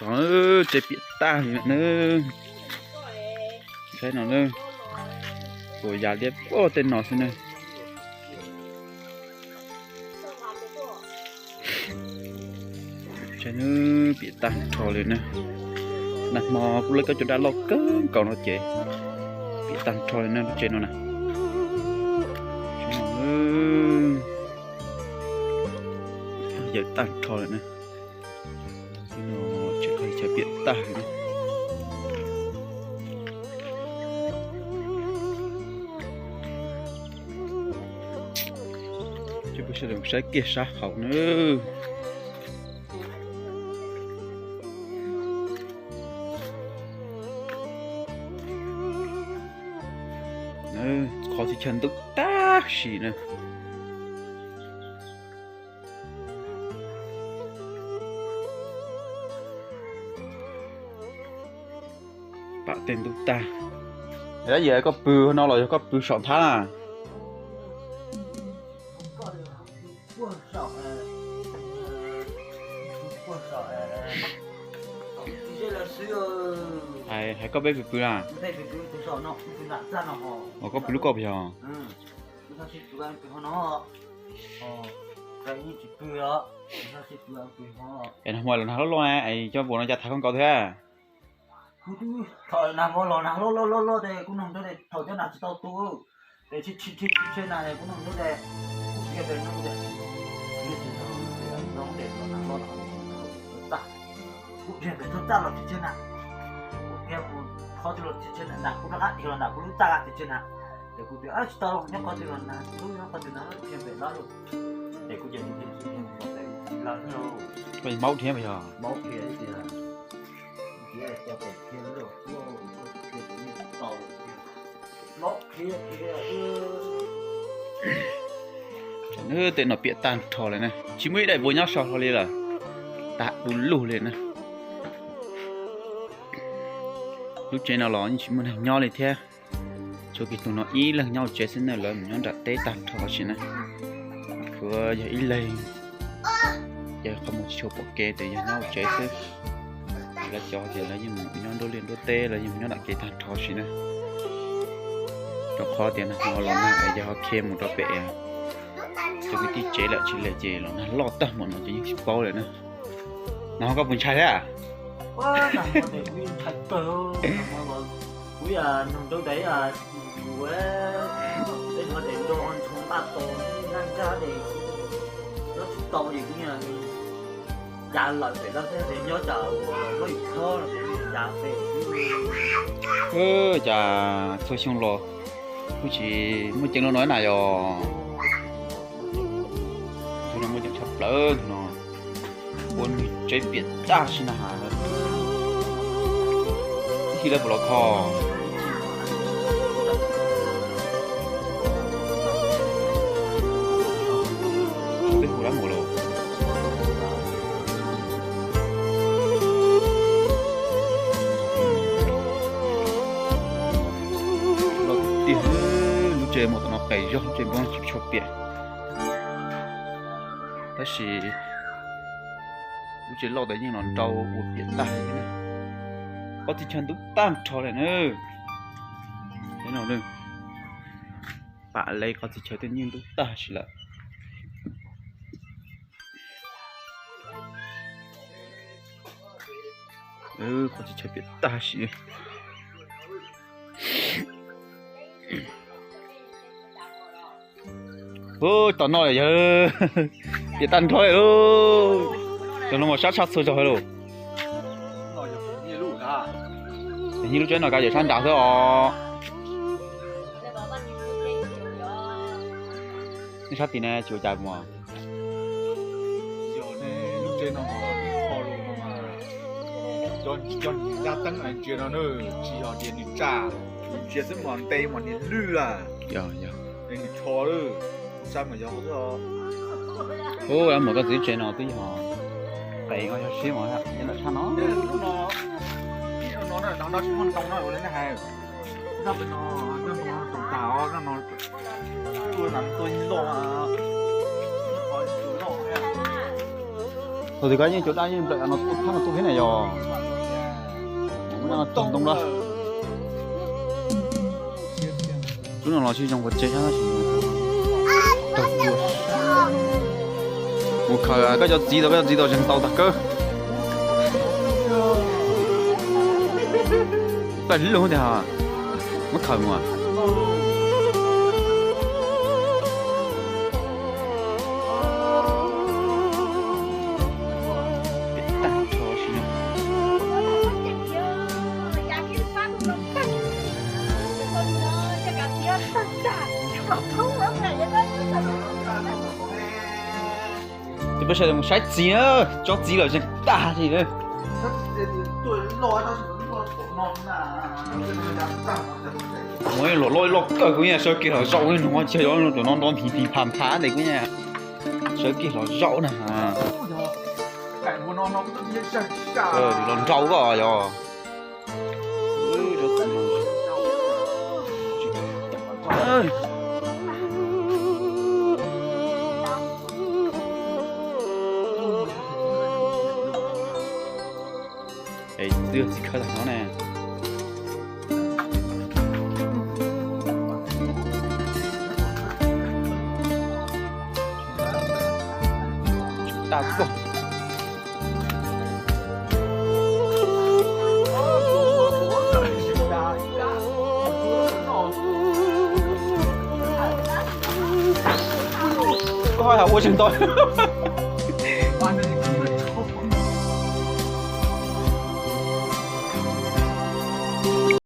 Tsev piam tag li na. Saib no na, puas yam liab tej no xwb na. Saib na, piam tag nrho li na. Nag hmo kuj lawv cov dab loj kawg nkaus no ces piam tag nrho li na lub tsev no na. Yawm tag nrho li na. Tsev qhov chaw piam tag li na. Ces peb sawv daws saib kiag sab hauv na. Qhov txhia chaw ntub tag sim na. Pam tej ntub tag. Dab yawg koj pw no los yog koj pw saum nthab na? Hais koj peb pw pw na. Ua koj pw lub koj puas yog? Es nag hmo los nag loj loj na, es cov npua no cas thaiv koj nkaus thiab? Kuv twb thaum nag hmo los nag loj loj loj loj tes kuv noog nrog tes thaum cov nag tsis tau tu, tes tsheb tsheb tsheb nag tes kuv noog nrog tes, kuv qhia tes noog tes, kuv qhia tes txhob txaj los tsis tsheb nag, kuv qhia kuv qhov twg los tsis tsheb nag, kuv rov qab dhia los nram kuv lub txaj tsis tsheb nag, tes kuv tias tsis tau los nyob qhov twg los nag, lub nyob qhov twg nag qhia pem lawm, tes kuv ces kuv qhia lawv thiab lauj. Koj maub dhia yog? Maub dhia tias. Nws tej no piam tag nrho li na, tsis muaj ib daim npua nyob so hlo li lawm, tag du lug li na. Lub tsev no los yeej tsis muaj neeg nyob li thiab, tshuav kiag tus no ib leeg nyob hauv tsev xwb na, lawv mus nyob nram teb tag nrho sim na. Tshuav yog ib leeg, yog qhov muag tsis tshua pom kev ces yog nyob hauv tsev xwb. Lawv cov tias lawv yeej mus nyob nruab liaj nruab teb, lawv yeej mus nyob nram kev tag nrho sim na. Rau qhov tias nag hmo los nag es yog ho khiav mus rau pem cov kwv tij tsev lawm tsis li ces los nag loj tag npaum no ces yeej tsis paub lawm na. Nag hmo koj puas ntshai thiab? Cas txhua xyoo los kuj tsis muaj ceev li no na yog. Tus no muaj ceev tshaj plaws no. Ua nws tsev piam tag si na has. Ib txhij lawv puas los kho? Peb hu dab mus los. Los tiag, lub tsev mus tom no qes zog, lub tsev npoo tsis tshua piam. Tab sis lub tsev loj tas yeej los nrau ua piam tag li na. Qhov txhia chaw ntub tag nrho li na. Pam li qhov txhia chaw tej yeej ntub tag si lawm. Qhov txhia chaw piam tag si. Ub, tom no yawg, piam tag nrho li lauj. Cov no mas sab tshaj txhua zaug li lauj. Nyiaj lub tsev no kav yawm sab nrad xwb os. Nej sab tid ne tsis ua cas mus. Cov ncig teeb ntsia no na, tsis yog tias nws tsa, nws ntsia xwb mas nte mas nws lwj lawm. Nws rho lawm, sab mas yog. Ub, dab mus koj txiv tsev no twb yog qes o yog siab mas nyob ntawm tshaj no. Nyob pem no, nyob no toom tag os, nyob no tuaj nas tuaj loj, nyob qhov loj thiab. Thaum twg koj yeej cov dab yeej nplawm no tuaj phab no tuaj thiab na yog. Muab dab no tog ntoo lawm. Lub no los sib zoo pov tseg thiab tab sis tawg cua. Mus khaws koj cov txiv tau, koj cov txiv tau zeeg tau tag kawg. Paj lug tiag, muab khaws mus. Peb tag nrho si no. Tus peb sawv daws mus saib txiv na, tso txiv lawm zeeg tag li. Muaj loj loj kawg kuv nyaj, sawv kiag los zaum no, tus no nrov phim phim pham pham ntawm kuv nyaj. Sawv kiag los zaum na. Los nrau koj yog. Es twb yog txiv khawb tag no ne. Tag koj. Koj ho ua tseem ntau.